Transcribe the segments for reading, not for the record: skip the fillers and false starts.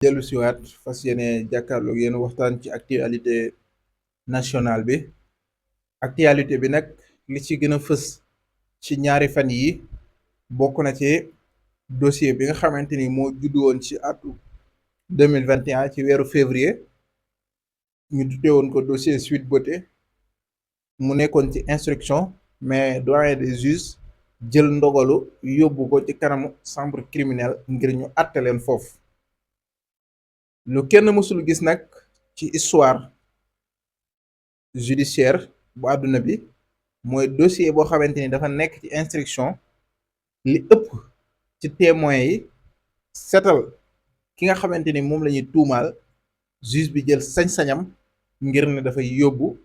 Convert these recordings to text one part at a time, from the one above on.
dellu siwaat fas yéene jàkkaarloog yéen waxtaan ci actualité nationale bi. Actualité bi nag li ci gën a fës ci ñaari fan yi bokk na ci dossier bi nga xamante ni moo juddu woon ci atu 2021 ci weeru février. ñu tuddee woon ko dossier Sweet Beauté. mu nekkoon ci instruction mais doyen des juges jël ndogalu yóbbu ko ci kanamu chambre criminelle ngir ñu àtte leen foofu. lu kenn mësul gis nag ci histoire judiciaire bu àdduna bi mooy dossier boo xamante ni dafa nekk ci instruction, li ëpp ci témoins yi setal ki nga xamante ni moom la ñuy tuumaal, juge bi jël sañ-sañam ngir ne dafay yóbbu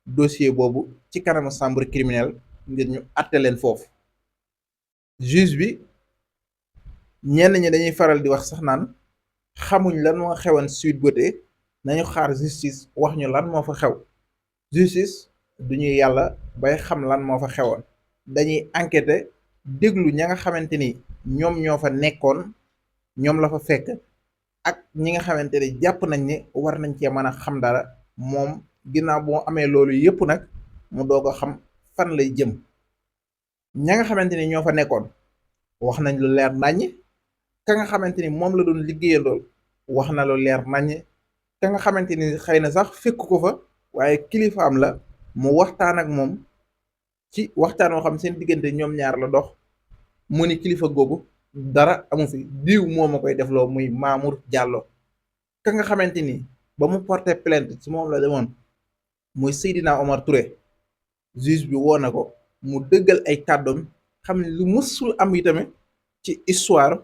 dossier boobu ci kanamu chambre criminelle ngir ñu àtte leen foofu. juge bi ñenn ñi dañuy faral di wax sax naan xamuñ lan moo xewoon Sweet Beauté, nañu xaar justice wax ñu lan moo fa xew. justice du ñuy yàlla bay xam lan moo fa xewoon, dañuy enquêter déglu ña nga xamante ni ñoom ñoo fa nekkoon, ñoom la fa fekk, ak ñi nga xamante ni jàpp nañ ne war nañ cee mën a xam dara. moom ginnaaw boo amee loolu yépp nag mu doog a xam fan lay jëm. ña nga xamante ni ñoo fa nekkoon wax nañ lu leer naññ, ka nga xamante ni moom la doon liggéeyandool wax na lu leer naññ, ka nga xamante ni xëy na sax fekk ko fa waaye kilifaam la, mu waxtaan ak moom ci waxtaan woo xam seen diggante ñoom ñaar la dox. mu ni kilifa googu dara amu fi, diw moo ma koy defloo, muy Mamour Diallo. ka nga xamante ni ba mu porté plainte ci moom la demoon muy Seydina Omar Touré, juge bi woo na ko mu dëggal ay kàddoom, xam ne lu mësul am yi tamit ci histoire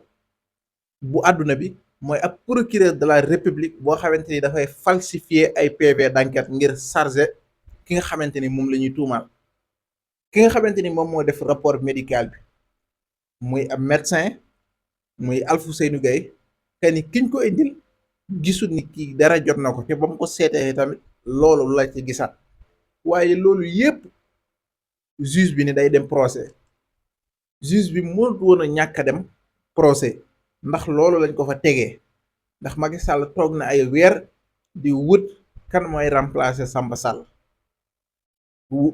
bu àdduna bi, mooy ab procureur de la république boo xamante ni dafay falsifier ay PV d'enquête ngir charger ki nga xamante ni moom la ñuy tuumaal. ki nga xamante ni moom moo def rapport médical bi muy ab médecin, muy Alfousseynou Gaye, que ni kiñ ko indil gisul ni kii dara jot na ko, te ba mu ko seetee tamit loolu la ci gisaat. waaye loolu yépp juge bi ni day dem procès. juge bi mënut woon a ñàkk a dem procès ndax loolu lañ ko fa tegee, ndax Macky Sall toog na ay weer di wut kan mooy remplacer Samba Sall.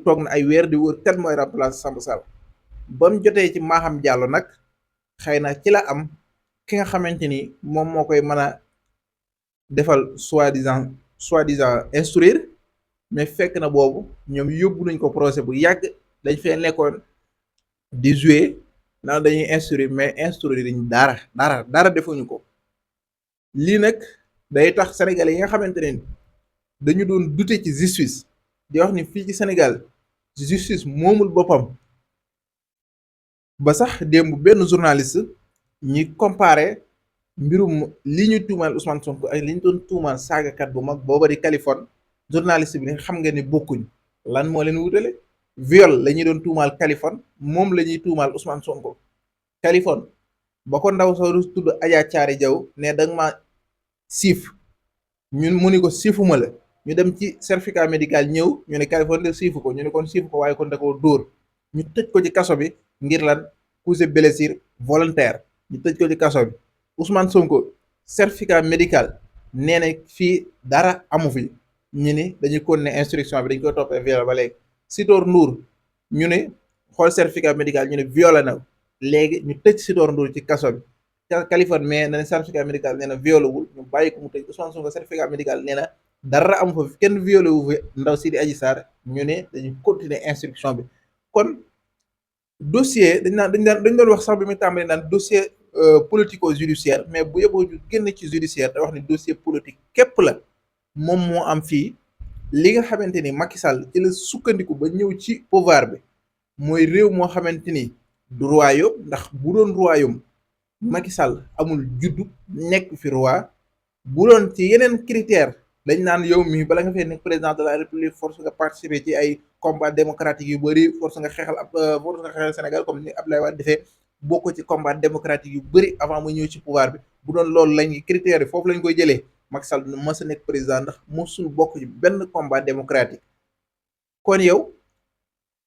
toog na ay weer di wut kan mooy remplacer Samba Sall. ba mu jotee ci Maham Diallo nag xëy na ci la am ki nga xamante ni moom moo koy mën a defal soi-disant instruire, mais fekk na boobu ñoom yóbbu nañ ko procès bu yàgg. dañ fee nekkoon di jouer naan dañuy instruire, mais instruire dañ dara defuñu ko. lii nag day tax sénégalais yi nga xamante ne dañu doon douter ci justice, di wax ni fii ci Sénégal justice moomul boppam. ba sax démb benn journaliste ñi comparé mbirum li ñu tuumaal Ousmane Sonko ak li ñu doon tuumaal saagakat bu mag booba di Kaliphone. journaliste bi ne xam nga ni bokkuñ, lan moo leen wutale. viol la ñuy doon tuumaal Kaliphone, moom la ñuy tuumaal Ousmane Sonko. Kaliphone ba ko ndaw soo tudd Adja Caari Jaw ne danga ma siif, ñun mu ni ko siifuma la. ñu dem ci certificat médical ñëw ñu ne Kaliphone de siifu ko, ñu ne kon siifu ko waaye kon da koo dóor. ñu tëj ko ci kaso bi ngir lan coups et blessure volontaire, ñu tëj ko ci kaso bi. Ousmane Sonko certificat médical nee na fii dara amu fi, ñu ni dañuy continuer instruction bi, dañ koy toppee viol ba léegi. Sitor Ndour ñu ne xool certificat médical ñu ne violé na léegi, ñu tëj Sitor Ndour ci kaso bi. Kaliphone mais na certificat médical nee na violé wul, ñu bàyyi ko mu tëj. Ousmane Sonko certificat médical nee na dara amu fa, kenn violé wu fi ndaw si di Adji Sarr, ñu ne dañuy continuer instruction bi. kon dossier dañ doon wax sax bi muy tàmbali naan dossier politico judiciaire, mais bu yeboo ñu génn ci judiciaire te wax ni dossier politique képp la moom moo am fii. li nga xamante ni Macky Sall ci la sukkandiku ba ñëw ci pouvoir bi mooy réew moo xamante ni du royaume, ndax bu doon royaume Macky Sall amul juddu nekk fi roi. bu doon ci yeneen critère dañ naan yow mi bala nga fee nekk président de la république force nga participer ci ay combat démocratique yu bëri, force nga xeexal Sénégal comme ni Abdoulaye Wade defee, bokk ci combat démocratique yu bëri avant mu ñëw ci pouvoir bi. bu doon loolu lañ critères yi foofu lañ koy jëlee, Macky Sall dina mës a nekk président ndax mosul bokk ci benn combat démocratique. kon yow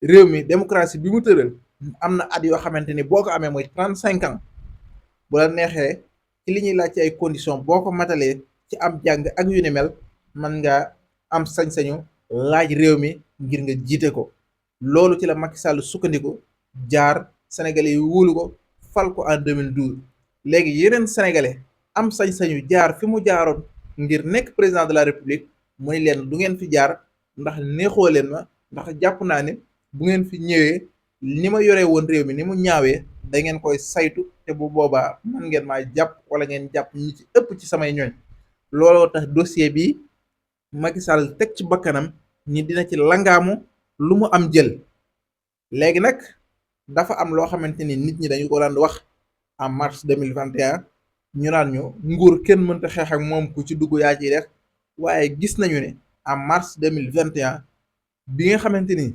réew mi démocratie bi mu tëral am na at yoo xamante ni boo ko amee mooy 35 ans, bu la neexee ci li ñuy laaj ci ay conditions boo ko matalee ci am jàng ak yu ni mel man nga am sañ-sañu laaj réew mi ngir nga jiite ko. loolu ci la Macky Sall sukkandiku jaar sénégalais yi wóolu ko fal ko en 2012. léegi yeneen sénégalais am sañ-sañu jaar fi mu jaaroon ngir nekk président de la république mu ni leen du ngeen fi jaar ndax neexoo leen ma ndax jàpp naa ne bu ngeen fi ñëwee ni ma yore woon réew mi ni mu ñaawee da ngeen koy saytu te bu boobaa man ngeen maa jàpp wala ngeen jàpp ñi ci ëpp ci samay ñooñ. looloo tax dossier bi Macky Sall teg ci bakkanam ñi dina ci langaamu lu mu am jël. léegi nag dafa am loo xamante ni nit ñi dañu ko daan wax en mars 2021 ñu naan ñu nguur kenn mënta xeex ak moom ku ci dugg yaa ciy def waaye gis nañu ne en mars 2021 bi nga xamante ni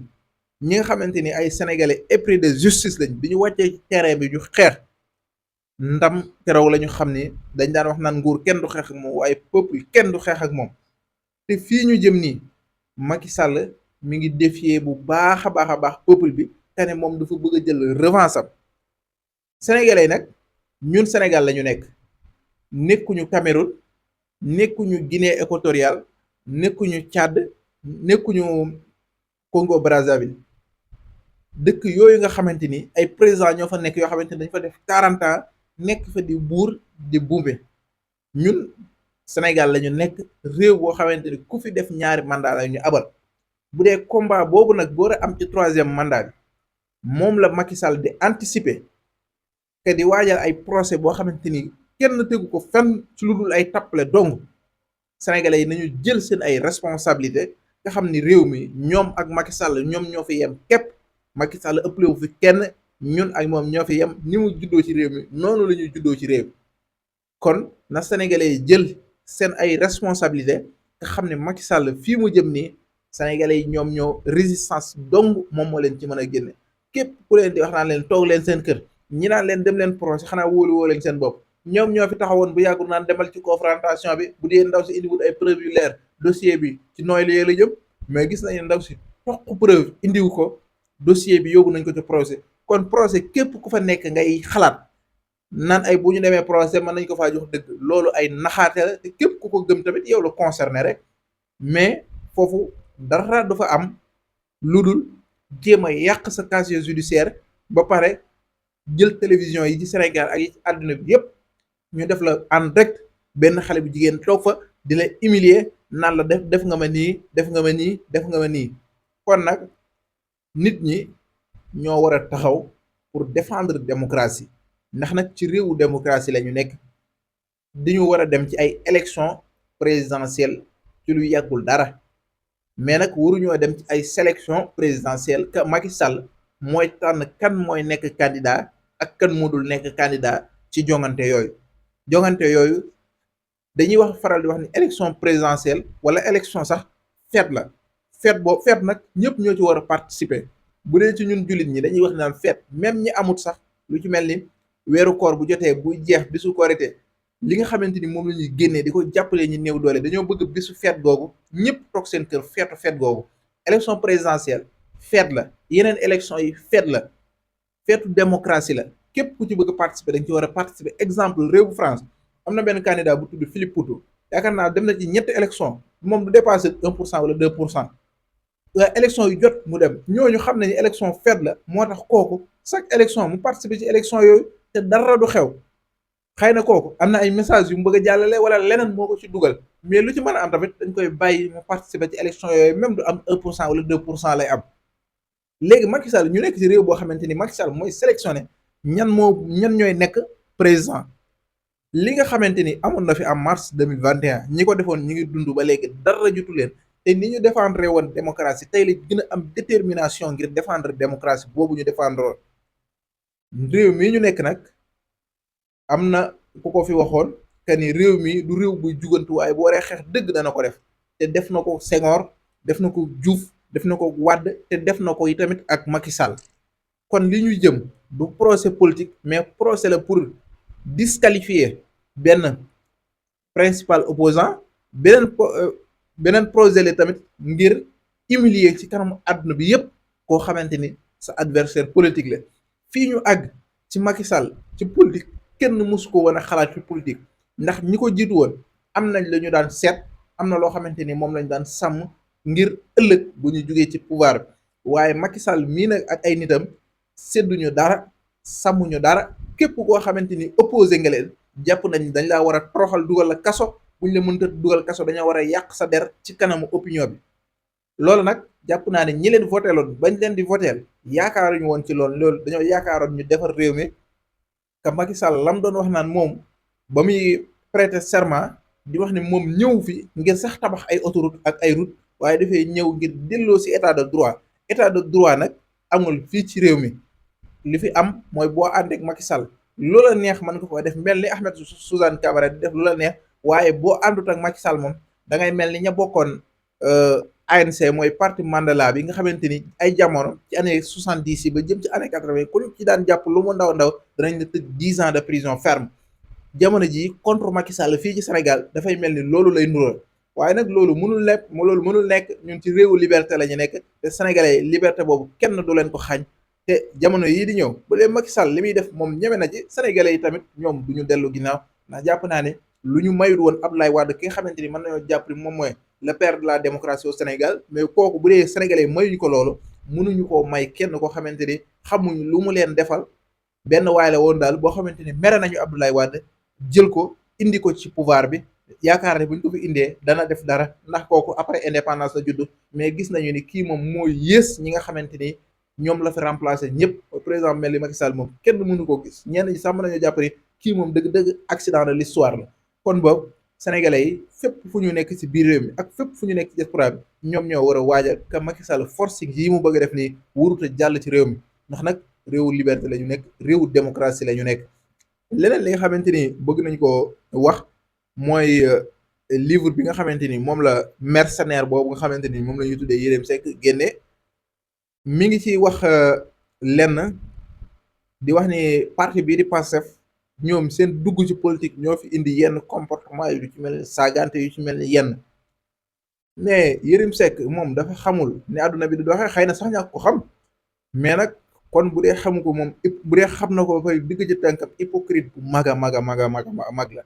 ñi nga xamante ni ay sénégalais épris de justice lañ bi ñu wàccee ci terrain bi ñu xeex ndam keroog la ñu xam ni dañ daan wax naan nguur kenn du xeex ak moom waaye peuple kenn du xeex ak moom te fii ñu jëm nii Macky Sall mi ngi défier bu baax a baax a baax peuple bi te ne moom dafa bëgg a jël revanche am sénégalais nag ñun Sénégal la ñu nekk nekkuñu Cameroun nekkuñu Guinée équatoriale nekkuñu Tchad nekkuñu Congo Brazzaville dëkk yooyu nga xamante ni ay président ñoo fa nekk yoo xamante ni dañ fa def 40 ans nekk fa di buur di buumbe ñun Sénégal la ñu nekk réew boo xamante ni ku fi def ñaari mandat la ñu abal bu dee combat boobu nag boo am ci troisième mandat bi moom la Macky Sall di anticiper te di waajal ay procès boo xamante ni kenn tegu ko fenn ci lu dul ay tappale dong sénégalais yi nañu jël seen ay responsabilité nga xam ni réew mi ñoom ak Macky Sall ñoom ñoo fi yem képp Macky Sall ëppale wu fi kenn ñun ak moom ñoo fi yem ni mu juddoo ci réew mi noonu la ñuy juddoo ci réew mi kon na sénégalais yi jël seen ay responsabilité nga xam ne Macky Sall fii mu jëm nii sénégalais yi ñoom ñoo résistance dong moom moo leen ci mën a génne képp ku leen di wax naan leen toog leen seen kër ñi naan leen dem leen procès xanaa wóolu woo leen seen bopp ñoom ñoo fi taxawoon bu yàggul naan demal ci confrontation bi bu dee ndaw si indiwul ay preuve yu leer dossier bi ci nooy la la jëm mais gis nañu ndaw si toq preuve indiwu ko dossier bi yóbbu nañ ko ci procès kon procès képp ku fa nekk ngay xalaat naan ay bu ñu demee procès mën nañ ko faa jox dëgg loolu ay naxaate la te képp ku ko gëm tamit yow la concerné rek mais foofu dara du fa am lu dul jéem a yàq sa casier judiciaire ba pare jël télévision yi ci Sénégal ak yi ci àdduna bi yépp ñu def la en direct benn xale bu jigéen toog fa di la humilier naan la def nga ma nii def nga ma nii def nga ma nii kon nag nit ñi ñoo war a taxaw pour défendre démocratie ndax nag ci réewu démocratie la ñu nekk dañu war a dem ci ay élection présidentielle ci lu yàggul dara mais nag waruñoo dem ci ay sélection présidentielle que Macky Sall mooy tànn kan mooy nekk candidat ak kan moo dul nekk candidat ci jongante yooyu dañuy wax faral di wax ni élection présidentielle wala élection sax fête la fête nag ñëpp ñoo ci war a participer bu dee ci ñun jullit ñi dañuy wax naan fête même ñi amut sax lu ci mel ni weeru koor bu jotee buy jeex bisu korité li nga xamante ni moom la ñuy génnee di ko jàppale ñi néew doole dañoo bëgg bisu fête googu ñëpp toog seen kër fête googu élection présidentielle fête la yeneen élection yi fête la feetu démocratie la képp ku ci bëgg a participer dañ ci war a participer exemple réewu France am na benn candidat bu tudd Philippe Poutou yaakaar naa dem na ci ñetti élection moom du dépasser 1% wala 2% waaye élection yu jot mu dem ñooñu xam nañu élection fête la moo tax kooku chaque élection mu participer ci élection yooyu te dara du xew xëy na kooku am na ay message yu mu bëgg a jàllale wala leneen moo ko ci dugal mais lu ci mën a am tamit dañ koy bàyyi mu participer ci élection yooyu même du am 1% wala 2% lay am léegi Macky Sall ñu nekk ci réew boo xamante ni Macky Sall mooy sélectionné ñan ñooy nekk président li nga xamante ni amoon na fi en mars 2021 ñi ko defoon ñi ngi dund ba léegi dara jutu leen te ni ñu défendre woon démocratie tey la gën a am détermination ngir défendre démocratie boobu ñu défendre réew mii ñu nekk nag am na ku ko fi waxoon que ni réew mi du réew buy jugantu waaye bu waree xeex dëgg dana ko def te def na ko Senghor def na ko Diouf def na ko Wade te def na ko yi tamit ak Macky Sall kon li ñuy jëm du procès politique mais procès la pour disqualifier benn principal opposant beneen projet la tamit ngir humilier ci kanamu àdduna bi yépp koo xamante ni sa adversaire politique la fii ñu àgg ci Macky Sall ci politique kenn mësu ko woon a xalaat fi politique ndax ñi ko jiitu woon am nañ la ñu daan seet, am na loo xamante ni moom lañ daan sàmm ngir ëllëg bu ñu jugee ci pouvoir bi. waaye Macky Sall mii nag ak ay nitam sédduñu dara, sàmmuñu dara, képp koo xamante ni opposé nga leen jàpp nañ dañ laa war a toroxal dugal la kaso, buñ la mënta dugal kaso dañoo war a yàq sa der ci kanamu opinion bi. loolu nag jàpp naa ne ñi leen voteeloon bañ leen di voteel yaakaaruñu woon ci loolu dañoo yaakaaroon ñu defar réew mi. ka Macky Sall lam doon wax naan moom ba muy prêter serment di wax ne moom ñëw fi ngir sax tabax ay autoroute ak ay route, waaye dafay ñëw ngir delloo si état de droit. état de droit nag amul fii ci réew mi. li fi am mooy boo ànd ak Macky Sall lu la neex mën nga ko def mel ni Ahmed Suzanne Camara di def lu la neex, waaye boo àndut ak Macky Sall moom da ngay mel ni ña bokkoon ANC mooy parti Mandela bi nga xamante ni ay jamono ci année 70 yi ba jëm ci année 80 ku ñu ci daan jàpp lu mu ndaw ndaw danañ la tëj 10 ans de prison ferme. jamono ji contre Macky Sall fii ci Sénégal dafay mel ni loolu lay nural, waaye nag loolu mënul nekk ñun ci réewu liberté la ñu nekk te sénégalais liberté boobu kenn du leen ko xañ. te jamono yii di ñëw bu dee Macky Sall li muy def moom ñeme na ci, sénégalais yi tamit ñoom du ñu dellu ginnaaw, ndax jàpp naa ne lu ñu mayut woon Abdoulaye Wade ki nga xamante ni mën nañoo jàpp ni moom mooy le père de la démocratie au Sénégal, mais kooku bu dee sénégalais yi mayuñu ko loolu mënuñu koo may kenn koo xamante ni xamuñ lu mu leen defal. benn waay la woon daal boo xamante ni mere nañu Abdoulaye Wade jël ko indi ko ci pouvoir bi, yaakaar ne buñ ko fi indee dana def dara ndax kooku après indépendance la judd, mais gis nañu ni kii moom mooy yées ñi nga xamante ni ñoom la fi remplacé ñëpp. président mel ni Macky Sall moom kenn mënu koo gis, ñenn ñi sax mën nañoo jàpp ni kii moom dëgg-dëgg accident de l'histoire la. kon boobu sénégalais yi fépp fu ñu nekk ci biir réew mi ak fépp fu ñu nekk ci diaspora bi ñoom ñoo war a waajal que Macky Sall forcing yi mu bëgg a def nii wurut a jàll ci réew mi, ndax nag réewu liberté la ñu nekk, réewu démocratie la ñu nekk. leneen li nga xamante ni bëgg nañ ko wax mooy livre bi nga xamante ni moom la mercenaire boobu nga xamante ni moom la ñuy tuddee Yérim Seck génne, mi ngi ci wax lenn di wax ni parti bii di Pastef ñoom seen dugg ci politique ñoo fi indi yenn comportement yu ci mel ni saagante yu ci mel ni yenn, mais Yérim Seck moom dafa xamul ne àdduna bi di doxee, xëy na sax ñàkk ko xam, mais nag kon bu dee xamu ko moom bu dee xam na ko ba pare digg ci tànkam hypocrite bu mag a mag a mag a mag la.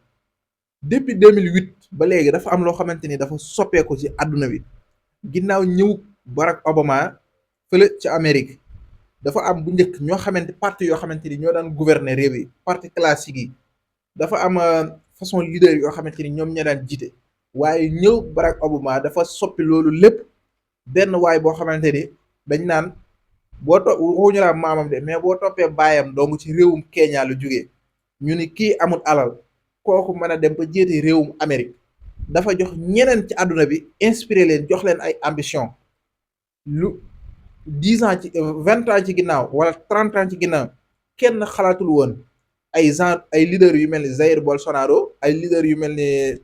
depuis 2008 ba léegi dafa am loo xamante ni dafa soppeeku ci àdduna bi ginnaaw ñëw Barack Obama fële ci Amérique. dafa am bu njëkk ñoo xamante parti yoo xamante ni ñoo daan gouverner réew yi, parti classique yi. dafa am façon leader yoo xamante ni ñoom ñoo daan jiite, waaye ñëw Barack Obama dafa soppi loolu lépp. benn waay boo xamante ni dañ naan boo waxuñu la maamam de, mais boo toppee baayam donc ci réewum Kenya lu jógee, ñu ni kii amul alal kooku mën a dem ba jiite réewum Amérique. dafa jox ñeneen ci àdduna bi inspiré leen, jox leen ay ambition. lu 10 ans ci 20 ans ci ginnaaw wala 30 ans ci ginnaaw kenn xalaatul woon ay leaders yu mel ni Jair Bolsonaro, ay leaders yu mel ni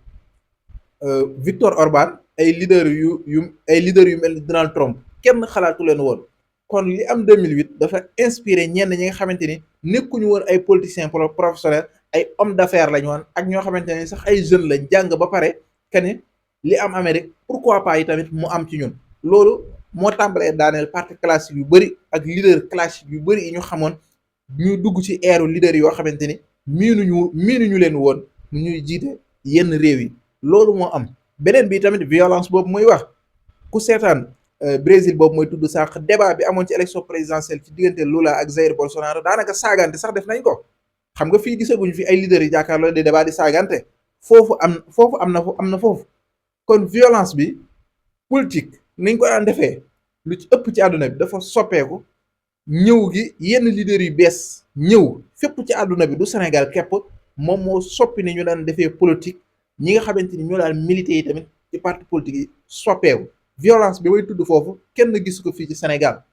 Victor Orban, ay leaders yu mel ni Donald Trump, kenn xalaatu leen woon. kon li am 2008 dafa inspiré ñenn ñi nga xamante ni nekkuñu woon ay politiciens professionnels, ay hommes d'affaires lañu woon, ak ñoo xamante ne sax ay jeunes lañ jàng ba pare que ne li am Amérique pourquoi pas yi tamit mu am ci ñun. loolu moo tàmbalee daaneel parti classique yu bëri ak leader classique yu bëri yi ñu xamoon ñu dugg ci eeru leader yoo xamante ni miinuñu leen woon ñuy jiite yenn réew yi. loolu moo am. beneen bi tamit violence boobu muy wax ku seetaan Brésil boobu mooy tudd sànq débat bi amoon ci élection présidentielle ci diggante Lula ak Jair Bolsonaro, daanaka saagante sax def nañ ko. xam nga fii gisaguñu fi ay leaders yi jàkkaarloo di débat di saagante, foofu am na foofu. kon violence bi politique niñ ko daan defee lu ci ëpp ci àdduna bi dafa soppeeku. ñëw gi yenn leaders yu bees ñëw fépp ci àdduna bi, du Sénégal képp, moom moo soppi ni ñu daan defee politique. ñi nga xamante ni ñoo daan militer yi tamit ci parti politique yi soppeeku. violence bi may tudd foofu kenn gisu ko fii ci Sénégal.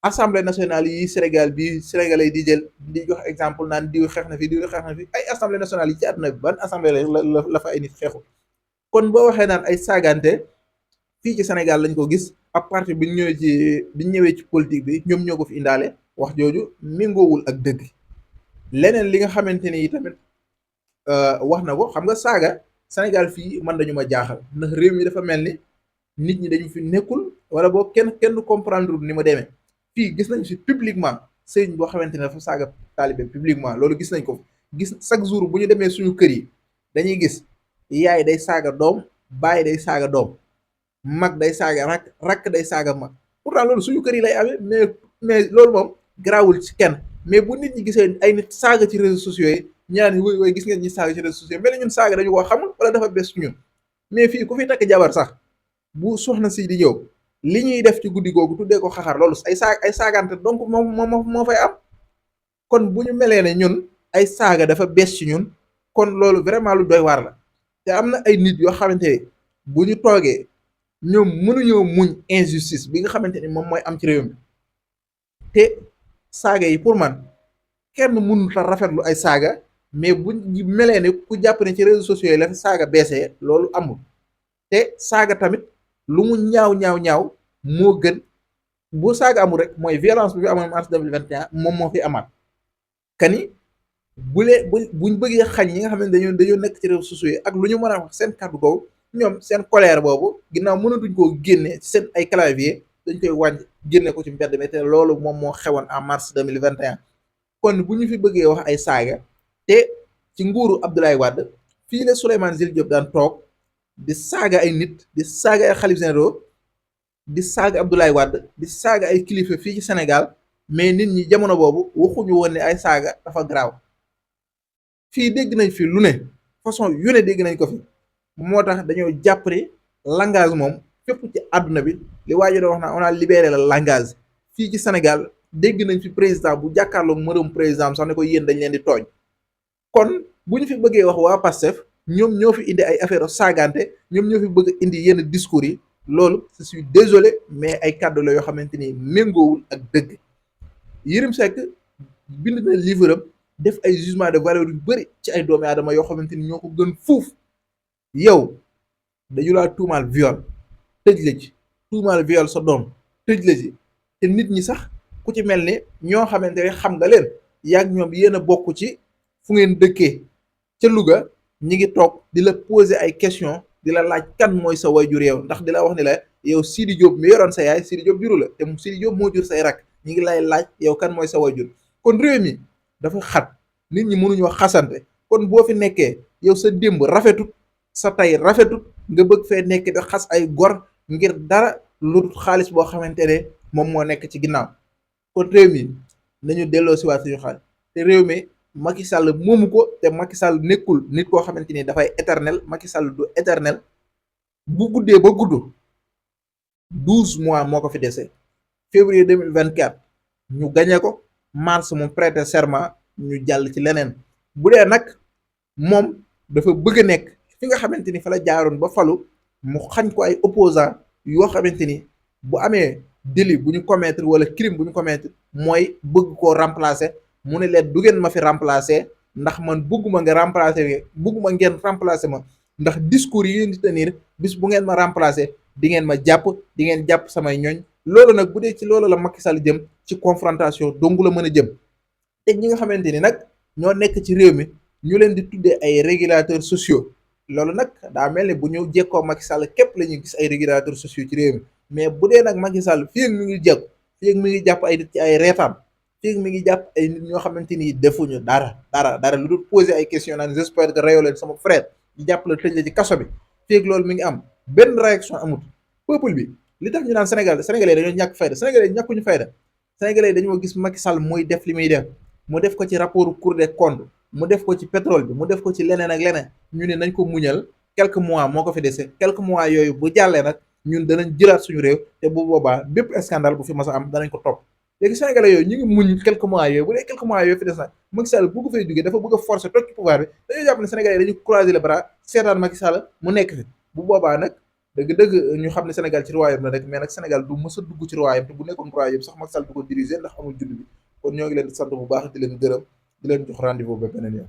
assemblée nationale yi Sénégal bi sénégalais di jël di jox exemple naan diw xeex na fi diw xeex na fi, ay assemblée nationale yi ci àdduna bi ban assemblée la fa ay nit xeexu. kon boo waxee naan ay saagante fii ci Sénégal lañ ko gis, ak parti bi ñëwee ci politique bi ñoom ñoo ko fi indaale, wax jooju méngoowul ak dëgg. leneen li nga xamante ni tamit wax na ko, xam nga saaga Sénégal fii man dañu ma jaaxal, ndax réew mi dafa mel ni nit ñi dañu fi nekkul, wala boo kenn comprendre ni ma demee. fii gis nañ fi publiquement sëriñ boo xamante ne dafa saaga taalibe publiquement, loolu gis nañ ko. gis chaque jour bu ñu demee suñu kër yi dañuy gis yaay day saaga doom, baay day saaga doom, mag day saaga rakk day saaga mag. Pourtant loolu suñu kër yi lay amee mais loolu moom garaawul ci kenn. Mais bu nit ñi gisee ay nit saaga ci réseaux sociaux yi ñaan woy woy gis ngeen ñi saaga ci réseaux sociaux mel ni ñun saaga dañu ko xamul wala dafa bes ñun. Mais fii ku fi takk jabar sax bu soxna si di ñëw li ñuy def ci guddi googu tuddee ko xaxar loolu ay saagante donc moo fay am. Kon bu ñu melee ne ñun ay saaga dafa bees ci ñun kon loolu vraiment lu doy waar la. Te am na ay nit yoo xamante ne bu ñu toogee ñoom mënuñoo muñ injustice bi nga xamante ni moom mooy am ci réew mi. Te saaga yi pour man kenn mënut a rafetlu ay saaga mais bu melee ne ku jàpp ne ci réseaux sociaux yi la fi saaga beesee loolu amul. Te saaga tamit lu mu ñaaw ñaaw ñaaw moo gën bu saaga amul rek mooy violence bi fi amoon mars 2021 moom moo fi amaat. Kani buñ bëggee xañ ñi nga xam ne dañoo nekk ci réseaux sociaux yi ak lu ñu mën a wax seen kàddu googu ñoom seen colère boobu ginnaaw mënatuñ koo génne ci seen ay clavier dañ koy wàññi génne ko ci mbedd mi te loolu moom moo xewoon en mars 2021. Kon bu ñu fi bëggee wax ay saaga te ci nguuru Abdoulaye Wade fii la Souleymane Jules Diop daan toog di saaga ay nit di saaga ay xalif généraux di saaga Abdoulaye Wade di saaga ay kilifa fii ci Sénégal mais nit ñi jamono boobu waxuñu woon ne ay saaga dafa garaaw. Fii dégg nañ fi lu ne façon yu ne dégg nañ ko fi moo tax dañoo jàpp ne langage moom fépp ci àdduna bi li waa ji doon wax naa on a libéré le langage. Fii ci Sénégal dégg nañ fi président bu jàkkaarloo mërëm président sax ne ko yéen dañ leen di tooñ. Kon bu ñu fi bëggee wax waa Pastef ñoom ñoo fi indi ay affaire saagante ñoom ñoo fi bëgg indi yenn discours yi loolu je suis désolé mais ay kàddu la yoo xamante ni méngoowul ak dëgg. Yerim Seck bind na livre am def ay jugement de valeur yu bëri ci ay doomi aadama yoo xamante ni ñoo ko gën fuuf. Yow dañu laa tuumaal viol tëj la ci tuumaal viol sa doom tëj la ci te nit ñi sax ku ci mel ni ñoo xamante ne xam nga leen yaag ñoom yéen a bokk ci fu ngeen dëkkee ca Louga ñi ngi toog di la poser ay question di la laaj kan mooy sa wayjur yow ndax di la wax ni la yow Sidi Diop mi yoroon sa yaay Sidi Diop juru la te Sidi Diop moo jur say rak ñi ngi lay laaj yow kan mooy sa wayjur. Kon réew mi dafa xat nit ñi mënuñoo xasante kon boo fi nekkee yow sa démb rafetut sa tey rafetut nga bëgg fee nekk di xas ay gor ngir dara lu xaalis boo xamante ne moom moo nekk ci ginnaaw. Kon réew mi nañu delloo si waat suñu xaalis te réew mi Macky Sall moomu ko te Macky Sall nekkul nit koo xamante ni dafay éternel Macky Sall du éternel bu guddee ba gudd 12 mois moo ko fi dese février 2024 ñu gañe ko mars mu prêter serment ñu jàll ci leneen. Bu dee nag moom dafa bëgg a nekk fi nga xamante ni fa la jaaroon ba falu mu xañ ko ay opposants yoo xamante ni bu amee délit bu ñu commettre wala crime bu ñu commettre mooy bëgg koo remplacer mu ne leen du ngeen ma fi remplacer ndax man bëgguma ngeen remplacer ma ndax discours yi ngeen di tenir bis bu ngeen ma remplacer di ngeen ma jàpp di ngeen jàpp samay ñooñ. Loolu nag bu dee ci loolu la Macky Sall jëm ci confrontation dongu la mën a jëm te ñi nga xamante ni nag ñoo nekk ci réew mi ñu leen di tuddee ay régulateurs sociaux loolu nag daa mel ni bu ñu jekkoo Macky Sall képp la ñuy gis ay régulateurs sociaux ci réew mi mais bu dee nag Macky Sall fii ak mi ngi jekku fii ak mi ngi jàpp ay nit ci ay reetaan fii ak mi ngi jàpp ay nit ñoo xamante ni defuñu dara lu dul poser ay question naan j'espère que reyoo leen sama frère ñu jàpp la tëj la ci kaso bi fii ak loolu mi ngi am benn réaction amut. Peuple bi li tax ñu naan sénégalais dañoo ñàkk fayda sénégalais ñàkkuñu fayda sénégalais dañoo gis Macky Sall mooy def li muy def mu def ko ci rapport Cour des comptes mu def ko ci pétrole bi mu def ko ci leneen ak leneen ñu ne nañ ko muñal quelques mois moo ko fi dese quelques mois yooyu bu jàllee nag ñun danañ jëlaat suñu réew te bu boobaa bépp scandale bu fi mas a am danañ ko topp. Léegi sénégalais yooyu ñu ngi muñ quelques mois yooyu bu dee quelques mois yooyu fi des nag Macky Sall bu ko fay jógee dafa bëgg a forcer toog ci pouvoir bi dañoo jàpp ne sénégalais dañu croiser les bras seetaan Macky Sall mu nekk fi bu boobaa nag dëgg-dëgg ñu xam ne Sénégal ci royaume la rek mais nag Sénégal du mës a dugg ci royaume te bu nekkoon royaume sax Macky Sall du ko diriger ndax amul judd bi kon ñoo ngi leen di sant bu baax di leen gërëm di leen jox rendez-vous ba beneen yoon